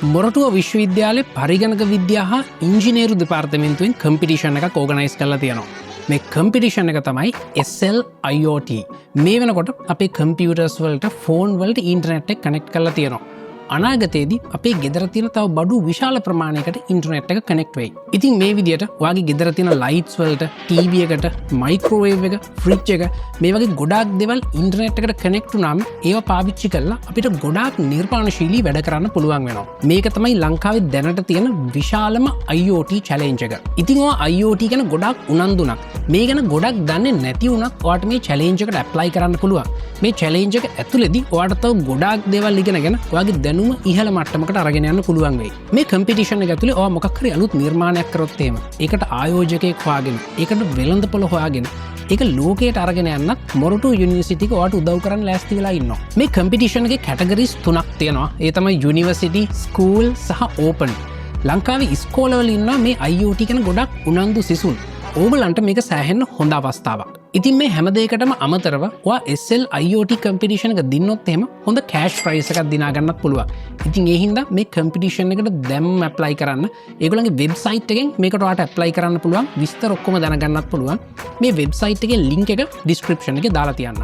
මොරටුව විශ්වවිද්‍යාලයේ පරිගණක විද්‍යා හා ඉංජිනේරු දෙපාර්තමේන්තුවෙන් කම්පිටිෂන් එකක් ඕගනයිස් කරලා තියෙනවා. මේ කම්පිටිෂන් එක තමයි SL IoT. මේ වෙනකොට අපේ කම්පියුටර්ස් වලට, ෆෝන් වලට ඉන්ටර්නෙට් එක කනෙක්ට් කරලා තියෙනවා. අනාගතයේදී අපේ ගෙදර තියෙන තව බඩු විශාල ප්‍රමාණයකට ඉන්ටර්නෙට් එක කනෙක්ට් වෙයි. ඉතින් මේ විදියට ඔයාගේ ගෙදර තියෙන ලයිට්ස් වලට, ටීවී එකට, මයික්‍රෝවේව් එක, ෆ්‍රිජ් එක, මේ වගේ ගොඩාක් දේවල් ඉන්ටර්නෙට් එකට කනෙක්ට් වුණාම ඒවා පාවිච්චි කරලා අපිට ගොඩාක් නිර්මාණශීලී වැඩ කරන්න පුළුවන් වෙනවා. මේක තමයි ලංකාවේ දැනට තියෙන විශාලම IoT challenge එක. ඉතින් ඔයා IoT ගැන ගොඩාක් උනන්දු නම්, මේ ගැන ගොඩක් දන්නේ නැති වුණත් ඔයාට මේ චැලෙන්ජ් එකට ඇප්ලයි කරන්න පුළුවන්. මේ චැලෙන්ජ් එක ඇතුළේදී ඔයාට තව ගොඩාක් දේවල් ඉගෙනගෙන ඔයාගේ දැනුම ඉහළ මට්ටමකට අරගෙන යන්න පුළුවන් වෙයි. මේ කම්පිටිෂන් එක ඇතුලේ ඔයා මොකක් හරි අලුත් නිර්මාණයක් කරොත් එහෙම, ඒකට ආයෝජකයෙක් හොයාගෙන, ඒකට වෙළඳපොළ හොයාගෙන, ඒක ලෝකයට අරගෙන යන්නත් මොරටු යුනිවර්සිටි එක ඔයාට උදව් කරන්න ලෑස්ති වෙලා ඉන්නවා. මේ කම්පිටිෂන් එකේ කැටගරිස් තුනක් තියෙනවා. ඒ තමයි යුනිවර්සිටි, ස්කූල් සහ ඕපන්. ලංකාවේ ඉස්කෝලවල ඉන්නවා මේ IoT ගැන ගොඩක් උනන්දු සිසුන්. ඕගලන්ට මේක සෑහෙන්න හොඳ අවස්ථාවක්. ඉතින් මේ හැම දෙයකටම අමතරව ඔයා SL IoT competition එක දින්නොත් එහෙම හොඳ කෑෂ් ප්‍රයිස් එකක් දිනා ගන්නත් පුළුවන්. ඉතින් ඒ හින්දා මේ කම්පිටිෂන් එකට දැම්ම ඇප්ලයි කරන්න. ඒගොල්ලන්ගේ වෙබ්සයිට් එකෙන් මේකට ඔයාට ඇප්ලයි කරන්න පුළුවන්. විස්තර ඔක්කොම දැනගන්නත් පුළුවන්. මේ වෙබ්සයිට් එකේ ලින්ක් එක ඩිස්ක්‍රිප්ෂන් එකේ දාලා තියන්න.